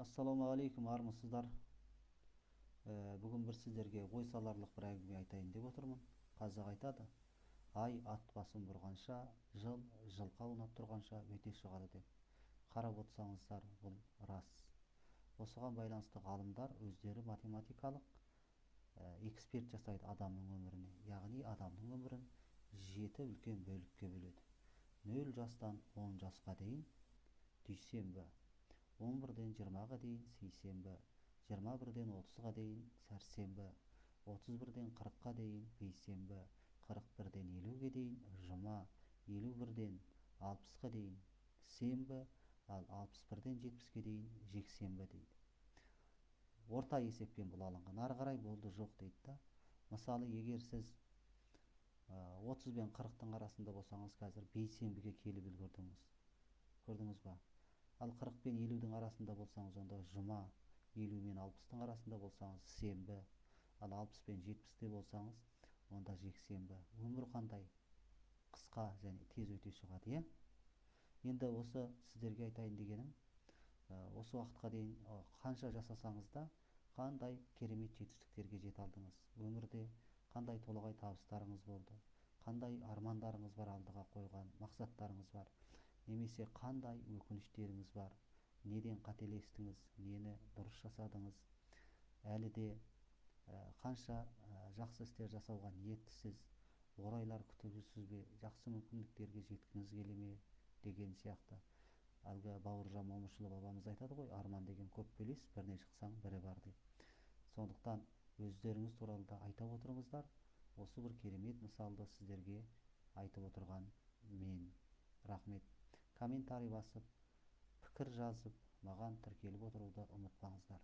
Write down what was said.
Ассалаумағалейкум, армысыздар! Бүгін бір сіздерге ой саларлық бір әңгіме айтайын деп отырмын. Қазақ айтады: ай ат басын бұрғанша, жыл жылқы аунап тұрғанша өте шығады деп. Қарап отырсаңыздар, бұл рас. Осыған байланысты ғалымдар өздері математикалық эксперт жасайды адамның өміріне, яғни адамның өмірін жеті үлкен бөлікке бөледі. 0 жастан 10 жасқа дейін дүйсенбі, 11-ден 20-ға дейін сейсенбі, 21-ден 30-ға дейін сәрсенбі, 31-ден 40-қа дейін бейсенбі, 41-ден 50-ге дейін жұма, 51-ден 60-қа дейін сенбі, ал 61-ден 70-ке дейін жексенбі дейді. Орта есеппен бұл алынған, ары қарай болды жоқ дейді да. Мысалы, егер сіз 30 бен 40-тың арасында болсаңыз, қазір бейсенбіге келіп үлгердіңіз, көрдіңіз ба? Ал 40 пен 50-дің арасында болсаңыз, онда жұма, 50 мен 60-тың арасында болсаңыз, сенбі, ал 60 пен 70-те болсаңыз, онда жексенбі. Өмір қандай қысқа және тез өте шығады, иә? Енді осы сіздерге айтайын дегенім, осы уақытқа дейін қанша жасасаңыз да, қандай керемет жетістіктерге жете алдыңыз, өмірде қандай толағай табыстарыңыз болды, қандай армандарыңыз бар, алдыға қойған мақсаттарыңыз бар немесе қандай өкініштеріңіз бар, неден қателестіңіз, нені дұрыс жасадыңыз, әлі де қанша жақсы істер жасауға ниеттісіз, орайлар күтіп жүрсіз бе, жақсы мүмкіндіктерге жеткіңіз келе ме деген сияқты. Әлгі Бауыржан Момышұлы бабамыз айтады ғой: арман деген көп белес, біріне шықсаң, бірі бар деп. Сондықтан өздеріңіз туралы да айта отырыңыздар. Осы бір керемет мысалды сіздерге айтып отырған мен. Рахмет. Комментарий басып, пікір жазып, маған тіркеліп отыруды ұмытпаңыздар.